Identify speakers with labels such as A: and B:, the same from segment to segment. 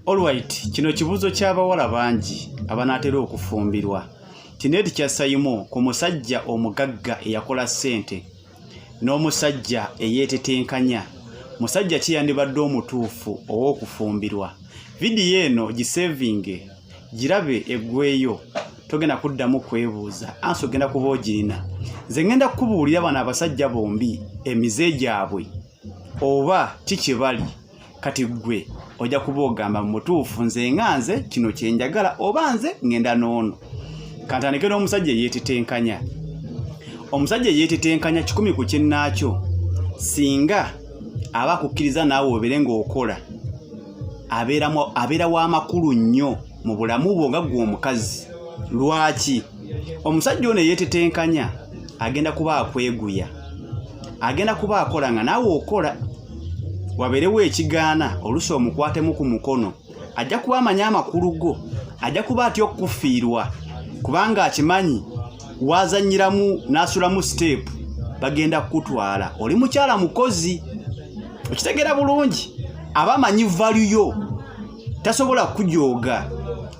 A: Alright, kino kibuuzo ky'abawala bangi abanaatera okufumbirwa. Tineeti kya Sayimo ku musajja omugagga eyakola ssente n'omusajja eyeetetenkanya. Musajja ki yandibadde omutuufu ow'okufumbirwa? Vidiyo eno gisevinge, girabe eggweyo, togenda kuddamu kwebuuza, ansi ogenda kuba ogirina. Nze ngenda kukubuulira bano abasajja bombi emize gyabwe oba ki kye bali. Kati ggwe ojja kuba ogamba mu mutuufu nze nga nze kino kye njagala oba nze ŋŋenda n'ono. Kantandike n'omusajja eyeetetenkanya. Omusajja eyeetetenkanya 100 ku kinnaakyo singa aba akukkiriza naawe obeere ng'okola abeera w'amakulu nnyo mu bulamu bwo nga ggwe omukazi. Lwaki? Omusajja ono eyeetetenkanya agenda kuba akweguya, agenda kuba akola nga naawe okola, wabeerewo ekigaana oluusi omukwatemu ku mukono, ajja kuba amanyi amakulu go, ajja kuba atya okukufiirwa kubanga akimanyi w'azannyiramu n'asulamu siteepu bagenda kukutwala. Oli mukyala mukozi, okitegeera bulungi, aba amanyi value yo, tasobola kukujooga.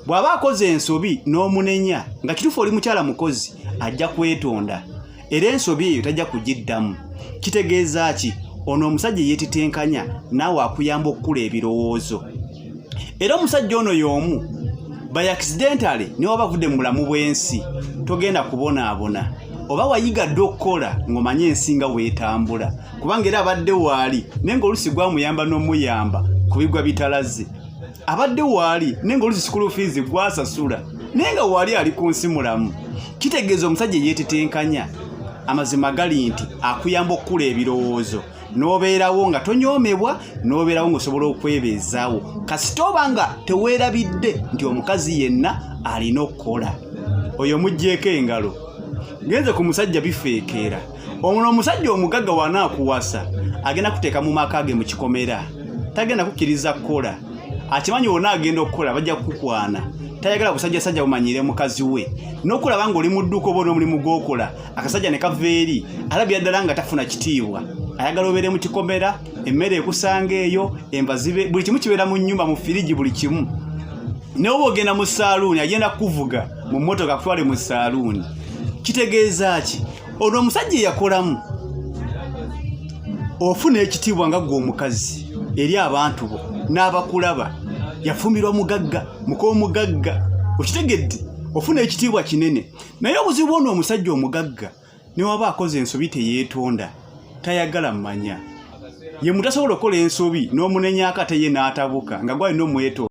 A: Bw'aba akoze ensobi n'omunenya nga kituufu oli mukyala mukozi, ajja kwetonda era ensobi eyo tajja kugiddamu. Kitegeeza ki? Ono omusajja eyeetetenkanya naawe akuyamba okukula ebirowoozo. Era omusajja ono y'omu by accidentally ne waba avudde mu bulamu bw'ensi togenda kubonaabona. Oba wayiga dda okukola ng'omanye ensi nga weetambula, kubanga era abadde waali naye ng'oluusi gwamuyamba n'omuyamba ku bigwa bitalaze. Abadde waali naye ng'oluusi school fees gwasasula naye nga waali ali ku nsi mulamu. Kitegeeza omusajja eyeetetenkanya amazima gali nti akuyamba okukula ebirowoozo n'obeerawo nga tonyoomebwa, n'obeerawo ng'osobola okwebeezaawo kasita oba nga teweerabidde nti omukazi yenna alina okukola. Oyo muggyeko engalo. Ngenze ku musajja bifeekeera. Ono omusajja omugagga w'anaakuwasa agenda kuteeka mu maka ge mu kikomera, tagenda kukkiriza kukola. Akimanyi wonna agenda okukola bajja kukukwana. Tayagala busajjasajja bumanyiire mukazi we. N'okulaba ng'oli mu dduuka oba n'omulimu gw'okola, akasajja ne kava eri, alabira ddala nga tafuna kitiibwa. Ayagala obeere mu kikomera, emmere ekusanga eyo, enva zibe, buli kimu kibeera mu nnyumba, mu firiji, buli kimu. Naye oba ogenda mu saaluuni, agenda kukuvuga mu mmotoka akutwale mu saaluuni. Kitegeeza ki? Ono omusajja eyakolamu ofuna ekitiibwa nga ggwe omukazi eri abantu bo n'abakulaba. Yafumbirwa mugagga, muk'omugagga, okitegedde? Ofuna ekitiibwa kinene. Naye obuzibu bw'ono omusajja omugagga ne waba akoze ensobi teyeetonda, tayagala mmanya. Ye mutasobola okukola ensobi n'omunenyaako ate ye n'atabuka nga gw'alina omwetonda.